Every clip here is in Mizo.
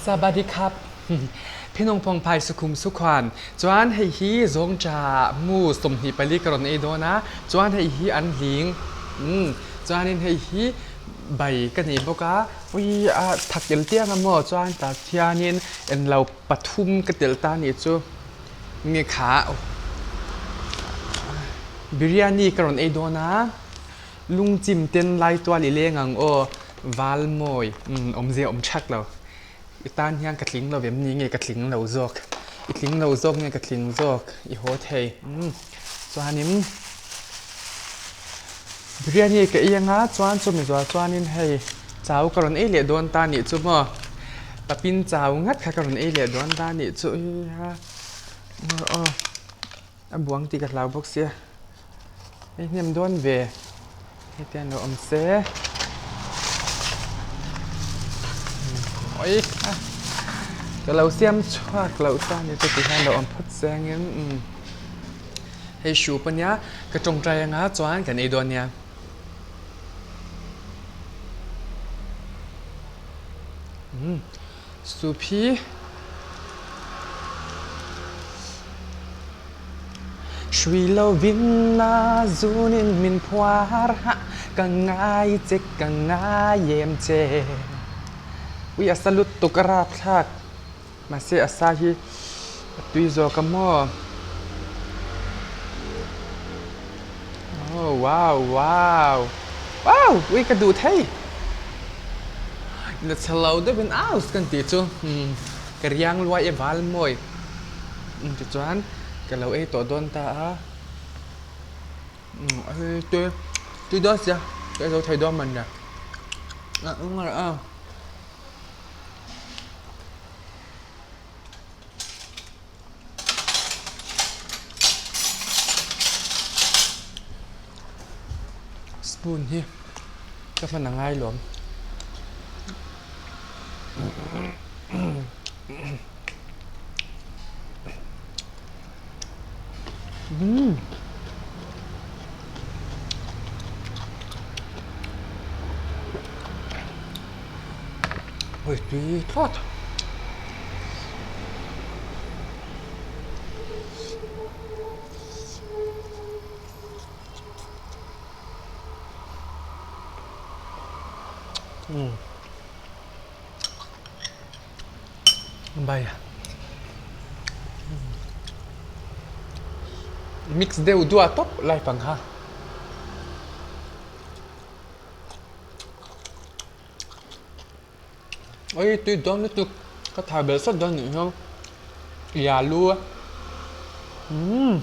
Sabadikhap Phinawng Phawngphai Sukhum Sukhuan chuan hei hi zawngṭha mu 24 ka rawn ei dawn a, chuan hei hi an hling chuanin hei hi bai ka nei bawk a, ui a tha tel tiang a maw chuan tah hianin englo pathum ka telh ta anih chu nge kha biryani ka rawn ei dawn a. Lungchim ten lai tual i leng ang aw, val mawi, umm awmzia awm thak lo. I tan hian ka tling lo em ni nge ka tling lo zawk? I tling lo zawk nge ka tling zawk? I haw thei, umm chuanin biryani ka ei anga chuan chumi zual chuanin hei chau ka rawn ei leh dawn ta nih chu maw? Papin chau ngat kha ka rawn ei leh dawn ta nih chu i aw. A buang tih ka hlau bawk sia, hei hnem dawn ve hetiang lo awm se oi ka lo siam chhuak loh ta ni chu tihian lo awm phawt se angin umm hei hrup ania ka tawngtai anga chuan kan ei dawn nia. Umm soup hi. Hrui lovin a zunin min phuar ha, ka ngai che ka ngai em che. Ui a sa lutuk a rapthlak, mahse a sa hi a tui zawk a maw. Oh wow wow wow ui ka duh thei. Na chhelo deuhin aus kan tih chu ka riang luai e val mawi. Tichuan ka lo ei tawh dawn ta a, hei te tui dawn sia ka ei zo thei dawn man nia a spoon hi ka hman a ngai lawm. Oi tui thlawt. Bai mix deuh duah tawp lai pang kha. Oi tui dawn lutuk ka thar belh sawt dawn nih hian i alu a umm.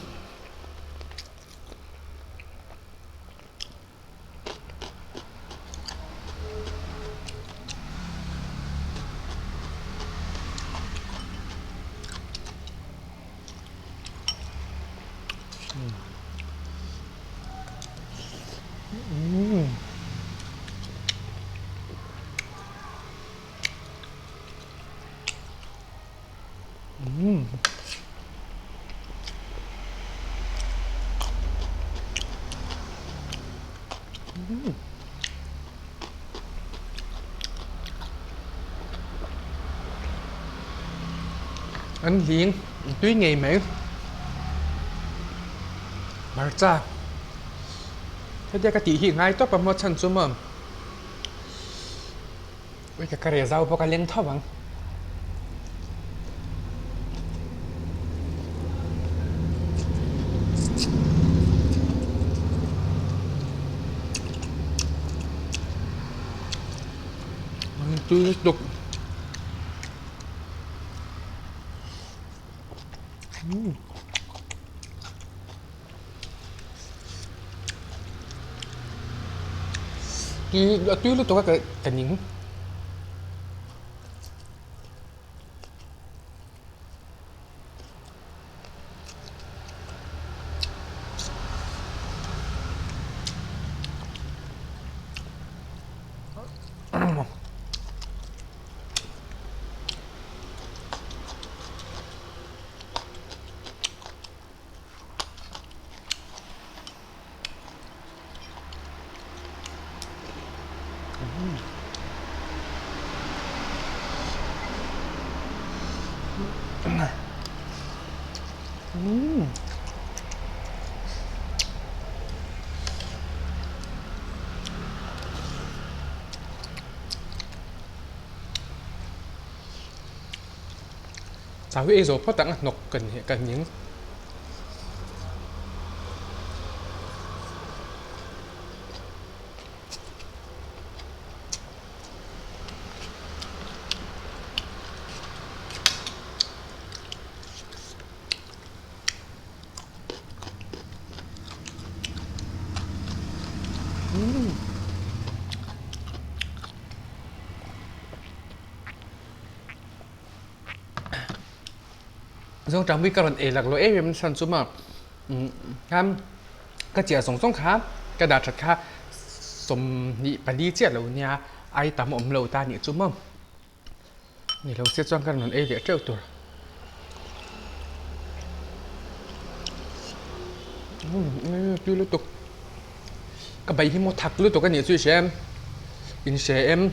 An hling tui ngei mai hmarcha hetia ka tih hi ngai tawp a maw chhan chu maw Ui ka reh zau bawk a leng tho ang. Tui lutuk. Tui a tui lutuk a ka ning. Chau hi ei zawh phawt ang a hnawk kan kan ning. Zawngṭah mui ka rawn ei lak lo em em chhan chu maw khan ka chiah zawng zawng kha ka dah that kha 24 chiah lo nia ai tam awm lo ta nih chu maw ni lo se chuan ka rawn ei leh teuh tur. Tui lutuk ka bai hi maw thak lutuk a nih chu i hria em in hre em.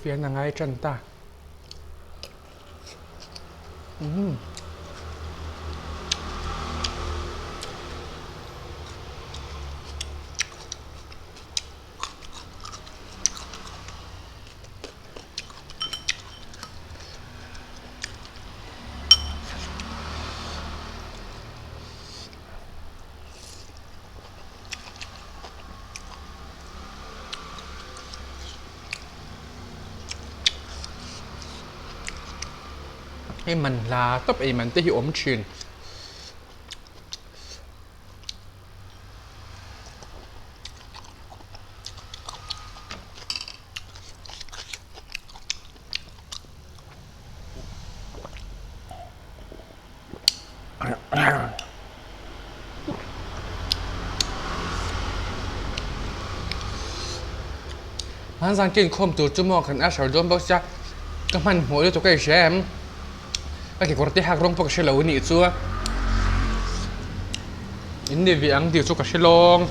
Fian a ngai tan ta. Hei man hla tawp ei man te hi awm thin. Hmanzan ka inkhawm tur chu maw kan usher dawn bawk sia ka hmanhmawh lutuk a i hria em ka kekawr te hak rawng pawh ka hre lo a nih chu in ni ve ang tih chu ka hre lawng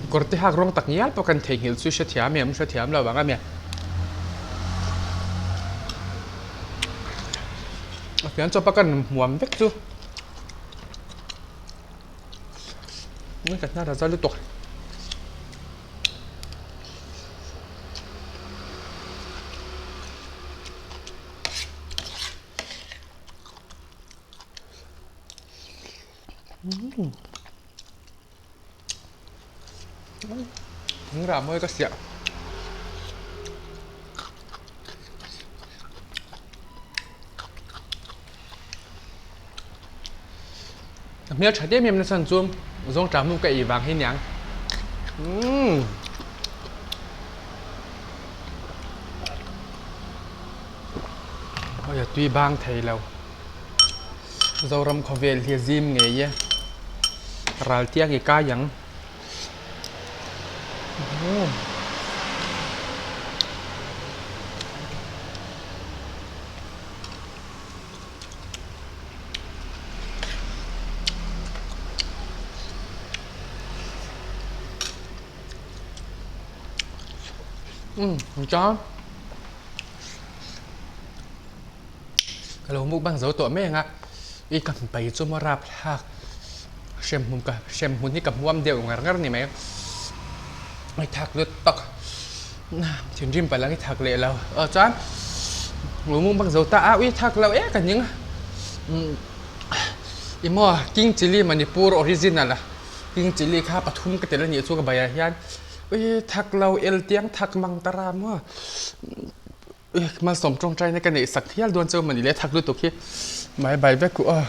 kekawr te hak rawng tak ngial pawh kan theihnghilh chu hrethiam em hrethiam lo ang a mi. A fian chawp a kan hmuam vek chu ka hnar a za lutuk. Thing rah mawi ka siah. A hmel tha em em nasa chu zawngṭah hmuh ka ei vang hi niang. Umm. Awi a tui bang thei lo. Zoram khawvel hi a zim ngei e. Ral tiang i kai ang. Umm chuan ka lo mukbang zo tawh mai ang a i ka hmpai chu maw rapthlak hremhmun ka hremhmun hi ka hmuam deuh ngar ngar a ni mai i thak lut tak thinrim palh ang i thak leh lo aw chuan lo mukbang zo ta a ui thak lo ek a ning i maw king chilli manipur original a king chilli kha pathum ka tel a nih chu ka baiah hian ui thak lo el tiang thak mang ta ra maw. Malsawm tawngtaina ka neih sak hial dawn chu mani le thak lutuk hi mai bai vek u aw.